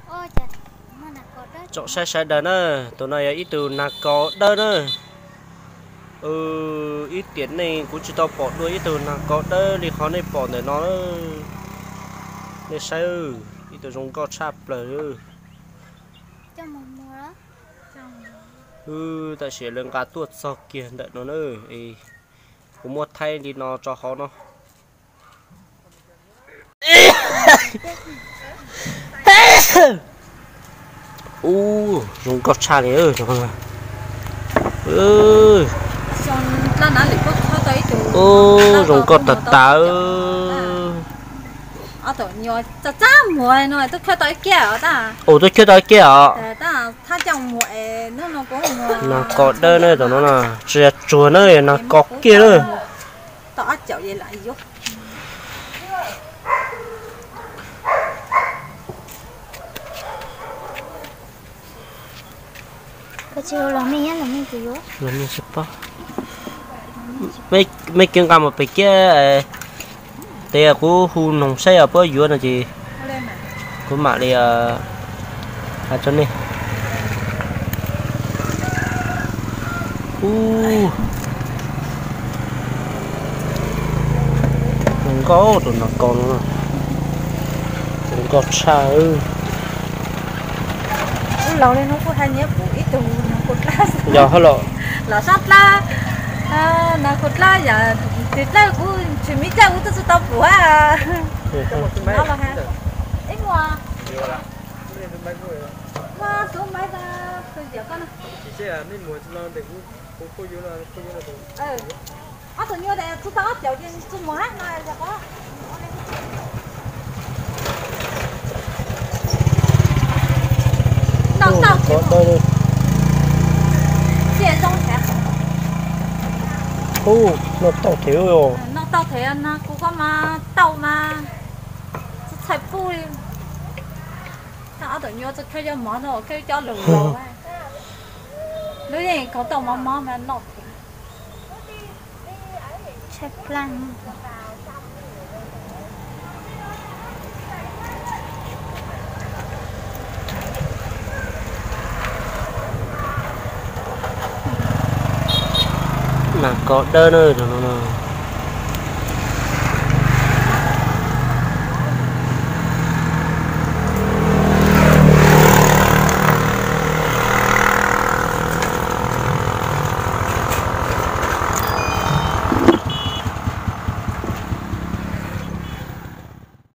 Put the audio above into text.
Tsoom saib sawv daws na, tus no yog ib tug nag kaus dawb na. Ib tiam neej kuv tsis tau pom dua ib tug nag kaus dawb li qhov nej pom ntawm no. Nej saib, ib tug zoo nkauj tshaj plaws. Tam sim lawv nqa tuaj txog kiag ntawm no na. Kuv muab thaij li no tso hauv no. Ub, zoo nkauj tshaj li. Ub, zoo nkauj tas tas. Ub, tuaj khiab tau ib kiag os. Nag kaus dawb na, tam no na, tsis yog tsuag na, yog nag kaus kiag na. Los mej tsis paub. Mej cia nqa mus pem kiab, tes kuv hu noog saib os, puab yuav no ces kuv mam li hais rau nej. Ub, zoo nkauj tus nag kaus no, zoo nkauj tshaj. Yog hab los, los sab dlab, nag kaus dlab yam, tes dlawb kuv tsis muaj caij kuv twb tsis tau pum hab. Ob tug nyuj tes txug tau ob caug ces txug mus hab no. Noj tau thiab. Noj tau thiab, nag kuv koj mas tau mas txhais puj li. Ob tug nyuj txug khaub yog mov no, khaub coj lug los. Lub yeej khaub tau mov mov mas noj thiab. Nag kaus dawb na, no no.